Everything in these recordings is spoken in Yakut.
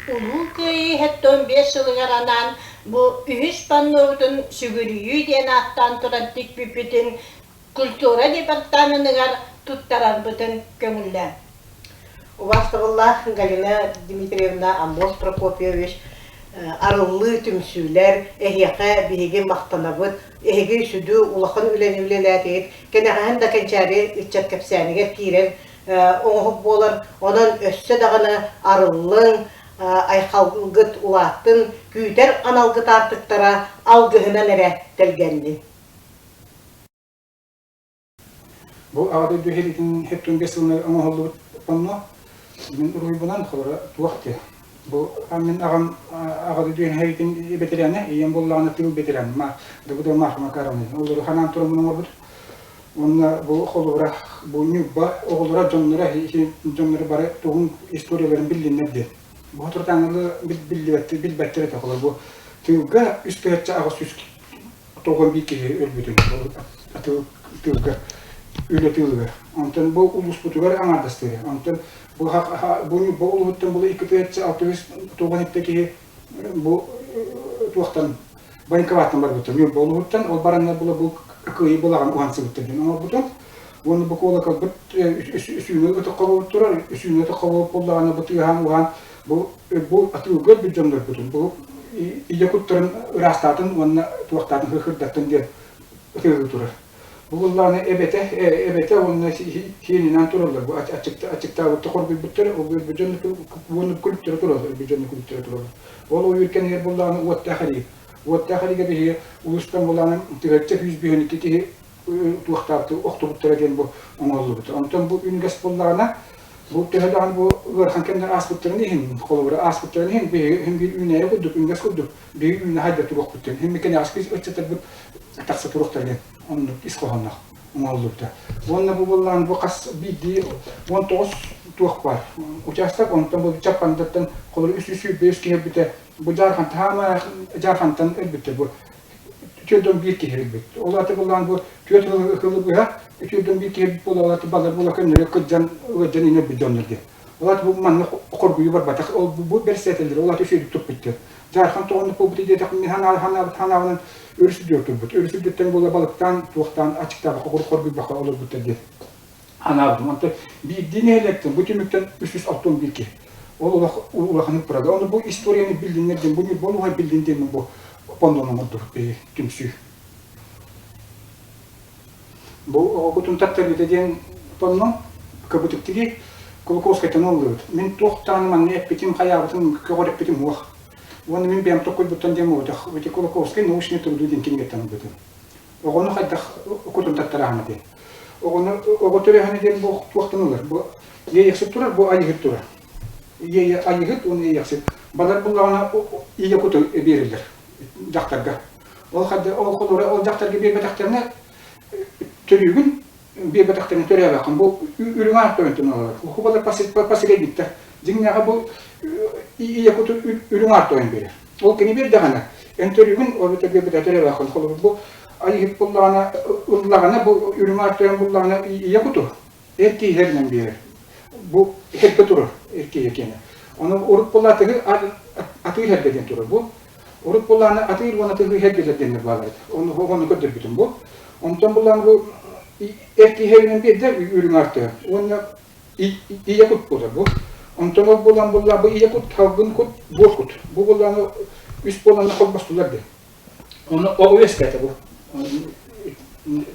Улуу Кыайыы 75 сылыгар анаан бу үһүс паннобутун сүгүрүйүү диэн ааттаан туран тикпиппитин культура департаменыгар туттарарбытын көҥүллээн. Убаастабыллаах Галина Дмитриевна, Аммос Прокопьевич, арыллыы түмсүүлэр, эһиэхэ биһиги махтанабыт, эһиги сүдү улахан үлэни үлэлээтигит, кэнэҕэһин да кэнчээри ыччат кэпсээнигэр киирэр оҥоһук буолар. Онон өссө даҕаны арыллыҥ, айхалгыт улааттын, күүтэр аналгыт аартыктара алгыһынан эрэ тэлгэннин. Бу Аҕа дойду сэриитин 75 сылынан оҥоһуллубут панно мин уруһуйбунан холоро туох диэ. Бу мин аҕам Аҕа дойду сэриитин бэтэрээнэ, ийэм буоллаҕына тыыл бэтэрээн, Давыдова Марфа Макаровна. Олору ханаан тураммын оҥорбут. Уонна бу холобура бу Ньурба оҕолоро дьонноро дьонноро бары тугун историяларын биллиннэр диэн. Бу соторутааҥҥы биллибэттэр билбэттэр этэ холобур бу тыылга 3800 91 киһи өлбүтүн тыылга үлэ тыылыгар. Онтон бу улууспутугар аҥаардастыыр. Онтон бу бу Ньурба улууһуттан бу 2697 киһи бу туохтан военкоматтан барбыттар. Ньурба улууһуттан ол бараннар була бу кыайыы былаҕын уһансыбыттар диэн оҥорбутум. Уонна бу куолакалбыт үсүүнү ытык хобобут турар, үсүүнү ытык хобобут буоллаҕына бу тыаһаан уһаан бу бу атыылга өлбүт дьоннорбутун бу ийэ куттарын ыраастаатын уонна туохтаатын хырдаттын диэн ытыгыы турар. Бу буоллаҕына эбэтэ эбэтэ уонна сиэнинэн тураллар. Бу аччыктаабытта хоргуйбуттар, ол өлбүт дьон уонна күлүктэрэ тураллар, өлбүт дьонно күлүктэрэ тураллар. Ол ойуур кэннигэр буоллаҕына уоттаах эрии. Уоттаах эриигэ биһиги улуустан буоллаҕына тыһыынча 152 киһи туохтаабыты охтубуттара диэн бу оҥоһуллубута. Онтон бу үнгэс буоллаҕына бу төһө даҕаны бу ыарахан кэмнэр ааспыттарын иһин, холобура ааспыттарын иһин биһиги иһин биир үүнээйи курдук, үнгэс курдук биһиги үүнэ хайда туруохпут диэн. Иһин кэнэҕэски ыччаттарбыт тахса туруохтара диэн оннук ис хоһоонноох оҥоһуллубута. Уонна бу буоллаҕына бу хас биирдии 19 туох баар учаастак, онтон бу Чаппандаттан холобура 325 киһи өлбүтэ, бу Дьаархан Дьаархантан өлбүттэр бу 41 киһи өлбүт. Ол аата буллаан бу түөрт сылы быһа 41 киһи өлбүт буола балар буола көннөрү кырдьан ыалдьан иҥэ өлбүт дьоннор диэн. Ол аата бу манна хоргуйуу барбатах. Ол бу бэрэссэдээтэллэр ол аата үчүгэйдик туппуттар. Дьаархан тоҕоннук буолбут диэтэх мин ханаабынан өрүс үрдүгэр турбут. Өрүс үрдүттэн буола балыктаан, туохтаан аччыктаабакка хоргуйбакка олорбуттар диэн. Анаабытым. Онтон биирдии нэһилиэктэн бу түмүктэн 361 киһи. Ол олох улаханнык турар. Ону бу историяны биллиннэр диэн, бу Ньурба улууһа биллин диэн бу паннону оҥордубут биһиги түмсүү. Бу оҕо кутун таттарбыта диэн панно кыбытыктыги Кулаковскайтан ыллыбыт. Мин туох даҕаны манна эппитим, хайаабытым, көҕүрэппитим суох. Уонна мин бэйэм токкуйбуттан диэн буолбатах. Ити Кулаковскай научный труду диэн кинигэттэн ылбытым. Оҕону хайдах кутун таттарааһына диэн. Оҕону оҕо төрөөһүнэ диэн бу туохтан ылар? Бу иэйэхсит турар, бу айыһыт турар. Иэйэ айыһыт уонна иэйэхсит. Балар буллаҕына ийэ куту биэрэллэр дьахтарга. Ол хайда ол холура ол дьахтарга биэрбэтэхтэринэ төрүүгүн биэрбэтэхтэринэ төрөөбөккүн. Бу үрүҥ аат тойонтон ылаллар. Хубалар посредниктэр. Дьиҥнээҕэ бу ийэ куту үрүҥ аат тойон биэрэр. Ол кини биэрдэҕинэ, эн төрүүгүн, ол эбэтэр биэрбэтэ төрөөбөккүн. Холобур, бу айыһыт буллаҕына, ыллаҕына, бу үрүҥ аат тойон буллаҕына ийэ куту эр киһилэринэн биэрэр. Бу эргэ турар эр киһи киэнэ. Ону урут буолла атыгы атыыр эргэ диэн турар. Бу урут буоллаҕына атыыр уонна атыыр эргэлэр диэннэр бааллар этэ. Ону ону көрдөрбүтүм бу. Онтон буллаҕына бу эр киһи биэрдэ үрүҥ аат тойон. Уонна ийэ кут буолар бу. Онтон ол буолан булла бу ийэ кут, салгын кут, буор кут. Бу буоллаҕына үс буоланна холбостулар диэн. Ону ол үөскээтэ бу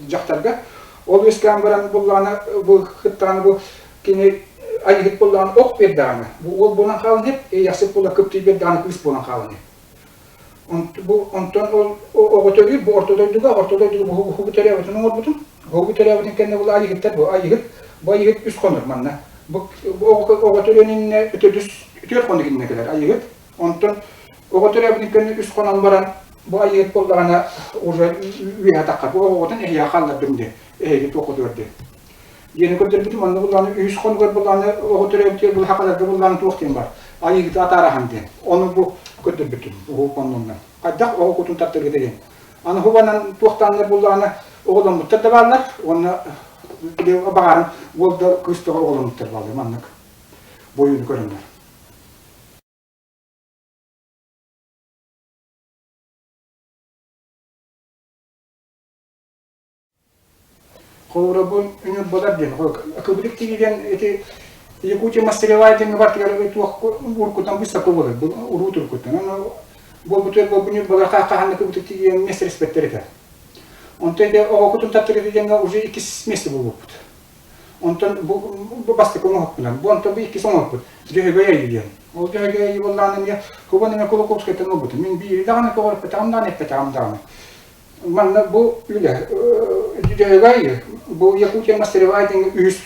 дьахтарга. Ол үөскээн баран буллаҕына бу кыттаҕына бу кини айыһыт буоллаҕына ох биэрдэҕинэ бу уол буолан хаалан иһэр, эйэхсит буола кыптый биэрдэҕинэ кыыс буолан хаалан иһэр. Бу онтон ол оҕо төрүүр бу орто дойдуга, орто дойдуга бу уһугу төрөөбүтүн оҥорбутум. Уһугу төрөөбүтүн кэннэ бу айыһыттар бу айыһыт, бу айыһыт үс хонор манна. Бу оҕо төрүөн иннинэ төрдүс түөрт хонук иннинэ кэлэр айыһыт. Онтон оҕо төрөөбүтүн кэннэ үс хонон баран бу айыһыт буоллаҕына уже үөһэ таххар. Бу оҕотун эһиэхэ хааллардым диэн, эһиги туоххутугар диэн. Диэни көрдөрбүтүм, онно буллааны үһүс хонугар буллааны оҕо төрөөбүтүгэр бу хахаларга буллааны туох диэн бар. Айыыгыты атаараһан диэн. Ону бу көрдөрбүтүм, уһук оннунан. Хайдах оҕо кутун тартаргыта диэн. Аны хубанан туохтааннар буллааны оҕоломмуттар да бааллар, уонна баҕаран уол да кыыс да оҕоломмуттар бааллар маннык бойууну көрөннөр. Холобура бу Ньурбалар диэн кыбытык тигиген ити Якутия мастеревая диэҥҥэ бартыгар туох уруккуттан выставка буолар уруу туруккуттан. Ону буолбутугар буолбу Ньурбалар хаһан кыбытык тигиген место этэ. Онтон ити оҕо кутун таптырыты диэҥҥэ уже иккис место буолбуппут. Онтон бу бастакы оҥоһукпунан, бу онтон бу иккис оҥоһукпут Дьөһөгөй Айыы диэн. Ол Дьөһөгөй Айыы буоллаҕына эмиэ Кубан эмиэ Кулаковскайтан ылбытым. Мин биири даҕаны көҕүрүппэтэҕим даҕаны, эппэтэҕим даҕаны. Манна бу үлэ Дьөһөгөй Айыы, бу Якутия мастеровая диэн үһүс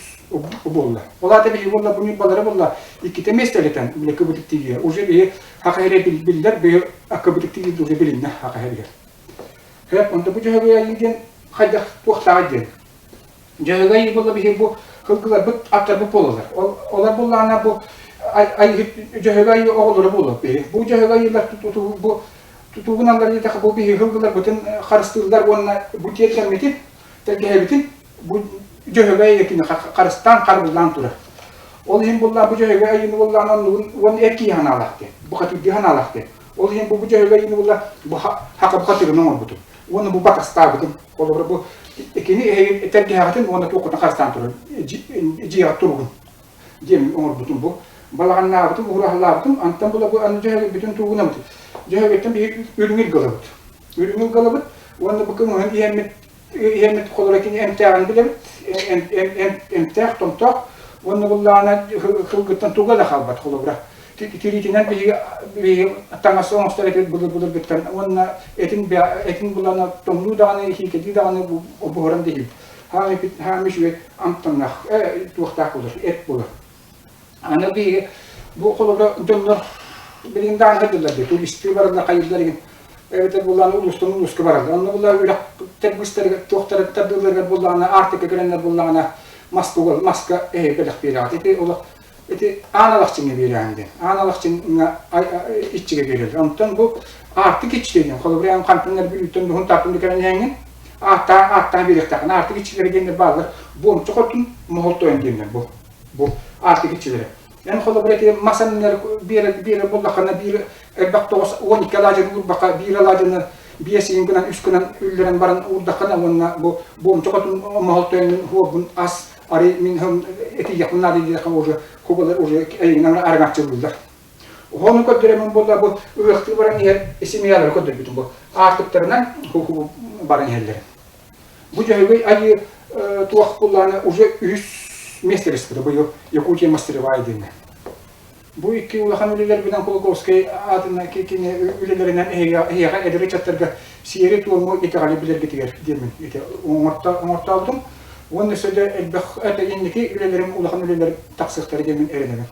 буолла. Ол аата биһиги буолла, бу ньурбалары буолла иккитэ миэстэлэтэн бile кыбытык тиийэ. Уже биһи хаха эрэ биллэр, биһи аккыбытык тиийэ уже билиннэ хаха эригэр. Хэп, онто бу Дьөһөгөй Айыы диэн хайдах туохтааҕый диэн. Дьөһөгөй буолла биһи бу кылгыларбыт аттарбыт буолалар. Ол олор буоллаҕына бу Дьөһөгөй оҕолоро буолуо биһи. Бу Дьөһөгөй бу тутуугуналлар диэтэххэ бу биһи кылгыларбытын харыстыыллар уонна бу тиэргэммитин тэлгэһэбитин бу Дьөһөгөй кини харыстаан харбыллаан турар. Ол иһин буллаан бу Дьөһөгөй айыыны буллаан оннугун уон эр киһи ханаалаах диэн. Бу хатырдыы ханаалаах диэн. Ол иһин бу Дьөһөгөй айыыны булла бу хака бу хатырын оҥорбутум. Уонна бу батастаабытым. Холобура бу кини эһиги тэлгэһэҕитин уонна туоххутун харыстаан турар дьиэҕэ туругун диэн оҥорбутум бу. Балаҕаннаабытым, уһураһалаабытым, антан була бу аны дьөһөгөйбүтүн тугунабыт. Дьөһөгөйтөн биһи үрүҥ илгэлабыт. Үрүҥ илгэлабыт уонна бу кымыһын иһэммит иһэммит холоро кини эмтээҕин билэбит, эмтээх, томтоох уонна буллаҕына кылгыттан туга да хаалбат холобура. Тириитинэн биһиги таҥас оҥостор этибит былыр-былыргыттан уонна этин этин булана тоҥнуу даҕаны иһиикэтии даҕаны буһаран диһибит. Хаами үчүгэй амтаннаах туохтаах буолар, эт буолар. Аны биһиги бу холобура дьоннор билигин даҕаны сылдьаллар дии, туристыы бараллар хайыыллар игин эбэтэр буллаҕына улуустан улууска бараллар. Онно буллар үрэхтэр быыстарыгар туохтара тардыыларыгар буллаҕына Арктика кэлэннэр буллаҕына маска маска эһи бэлэх биэрэҕит. Ити олох ити аан алахчыҥҥа биэрэҕин диэн. Аан алахчыҥҥа иччигэ биэрэллэр. Онтон бу Аартык иччитэ диэн, холобура эн хантан Бүлүүттэн Нуһун Тааттан кэлэн иһэҥҥин ааттаан ааттаан биэриэхтээххин. Аартык иччилэрэ диэннэр бааллар. Буомча хотун моһол тойон диэннэр бу. Бу Аартык иччилэрэ. Эн холобура ити мас аннар биэрэр биэрэр буоллаххына биир элбэх 9 12 алаадьыны уурбакка биир алаадьыны биэс иин гынан үс гынан үллэрэн баран уурдаххына уонна бу буомча хотун моһол тойонун хуорбун ас арый мин этийиэхпин наада диэххэ уже кубалар уже эйигинэн арыҥаччылыыллар. Ону көрдөрөмүн буолла бу ыһыахтыы баран иһэр семьялары көрдөрбүтүм бу аартыктарынан ху баран иһэллэр. Бу дьөһөгөй айыы туох буллааны уже үһүс миэстэлэспитэ быйыл Якутия мастеровая диэҥҥэ. Бу икки улахан үлэлэрбинэн Кулаковскай аатынан кини үлэлэринэн эһиэхэ эдэр ыччаттарга сиэри-туому итэҕэли билэргитигэр диэммин ити оҥортообутум. Уонна өссө да элбэх это инники үлэлэрим улахан үлэлэр тахсыахтара диэммин эрэнэбин.